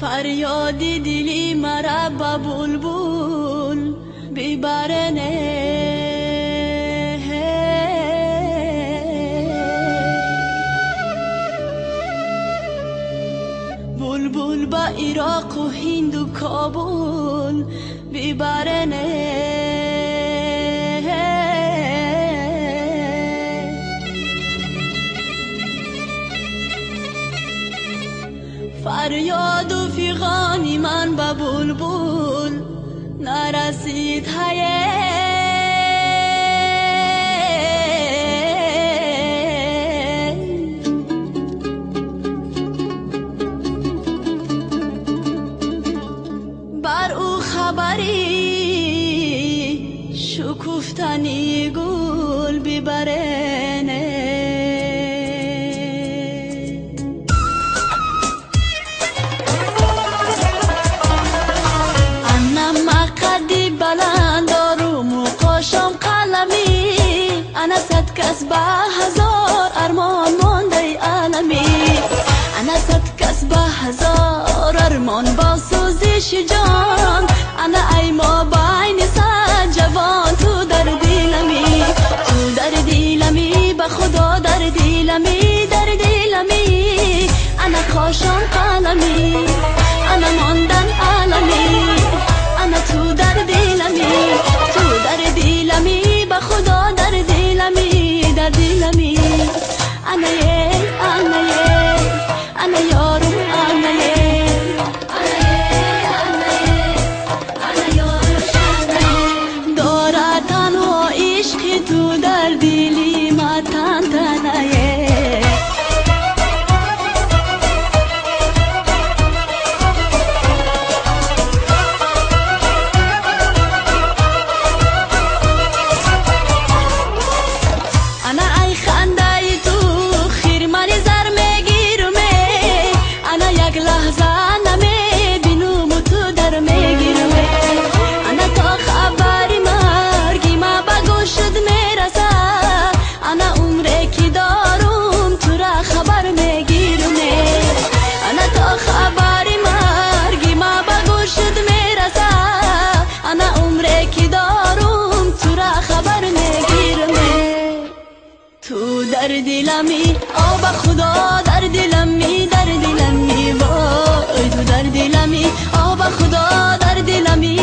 Фарёди дили мара ба булбул бибарене. Булбул ба Ироқу Ҳинду Кобул бибарене. Фарёду фиғони ман ба булбул нарасид ҳае. Бар ӯ хабари шукуфтани гул бибарене. Ана сад кас ба ҳазор армон мондаи оламӣ. Ана сад кас ба ҳазор армон бо сӯзиши ҷон. Ана ай мо байни сад ҷавон ту дар диламӣ. Ту дар диламӣ, ба Худо дар диламӣ, дар диламӣ. Ана қошон қаламӣ, ана мондан оламӣ. Ана ту дар диламӣ, ту дар диламӣ, ба Худо дар диламӣ, дар диламӣ. Ана е, ана е, ана ёрум, ана е. Ана е, ана е, ана ёрум, ана е. Дорад танҳо ишқи ту дар дили ма тантанае. Ту дар диламӣ, о ба Худо дар диламӣ, дар диламӣ, вой ту дар диламӣ, о ба Худо дар диламӣ,